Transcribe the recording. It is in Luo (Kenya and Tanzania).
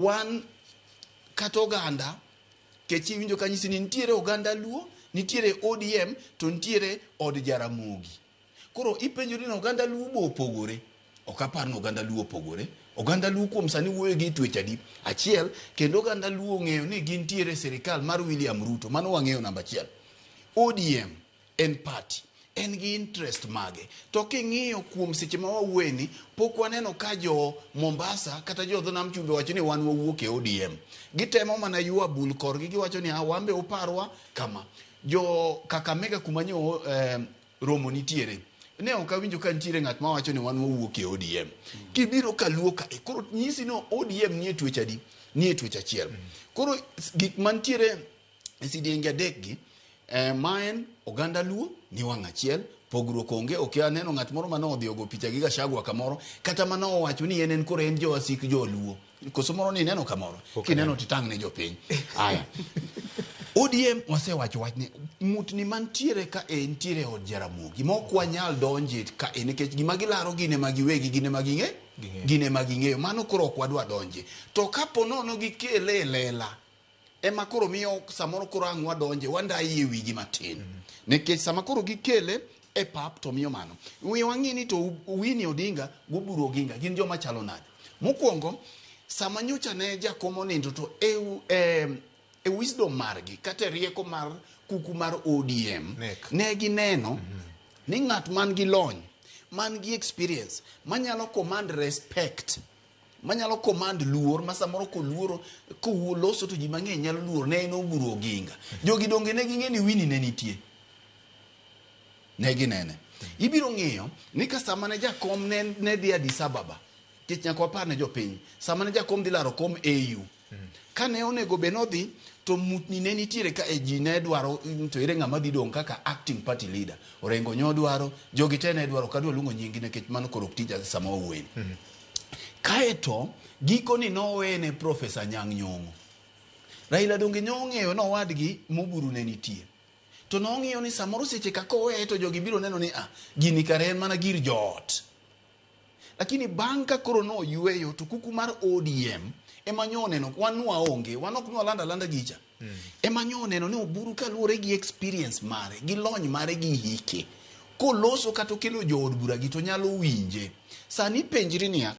Wan kata oganda kech iwinjo ka nyisi ni nitiere oganda Luo, nitiere ODM to nitiere od Jaramogi. Koro ipenjori ni oganda Luo bo opogore. Ok apar ni oganda Luo opogore. Oganda Luo kuom sani wuoyo gi twech adi? Achiel, kendo oganda Luo ong'eyo ni gintiere e sirikal mar William Ruto. Mano wang'eyo namba achiel. ODM en party en gi interest mage to king'iyo kuom seche ma wawuoye ni pok waneno ka jo Mombasa kata jo dho nam chumbi wacho ni wan wawuok e ODM gitemo mana ywa bul korgi giwacho ni ah, wan be uparwa kama jo Kakamega kuma nyo romo nitiere ne ok awinjo ka nitiere ng'at ma wacho ni wan wawuok e ODM kibiro kaluo ka e koro nyisi ni ODM nie twech adi nie twech achiel koro gik mantiere e sidienge adek gi ma en oganda Luo ni wang' achiel pogruok onge ok aneno ng'at moro mane odhi ogo picha gi Gachagua kamoro kata mana owacho ni en en koro en jowasik joluo koso moro ni ineno kamoro kineno titang' ne jopiny aya ODM wasewacho wachni mutni mantiere ka e nitiere e od Jaramogi ma ok wanyal donje ka e nikech gima gilaro gin ema giwegi gin ema ging'e gin ema ging'eyo mano koro ok wadwa donje to kapo nono gikele e lela ema koro miyo samoro koro ang' wadonje wandayi e wigi matin nikech sama koro gikele e pap to miyo mano wi wang'i ni to Winnie Odinga gi Oburu Oginga gin joma chalo nade mokwongo sama nyocha ne jakom onindo to e wisdom margi kata e rieko mar kuku mar ODM Nek. ne gineno ni ng'at man gi lony man gi experience manyalo command respect manyalo command luor ma samoro koluoro kowuo loso to ji mang'eny nyalo luor ne en Oburu Oginga jogi donge ne ging'e ni Winnie ne nitie ne ginene ibiro ng'iyo ni ka sama ne jakom ne dhi Addis Ababa nikech nyaka wapar ne jopiny sama ne jakom dhi laro kom AU kane onego bed nodhi to mutni ne nitiere ka e ji ne dwaro to ere ng'ama dhi dong' kaka acting party leader Orengo nyo dwaro jogi te ne dwaro kadwa luongo nyingi nikech mano koro ok tija sama wawuoyeni kaeto gikoni nowene Professor Anyang' Nyong'o Raila donge nong'eyo nowadgi Moburu ne nitie to nong'iyo ni samoro seche ka koweye to jogi biro neno ni ah gini kare en mana gir joot lakini bang' ka koro noyweyo to kuku mar ODM ema nyo oneno wan nwaonge wan ok nwalanda alanda gicha ema nyo oneno ni Oburu kaluwore gi experience mare gi lony mare gi hike koloso kata okelo jood bura gi to nyalo winje sani penjri niya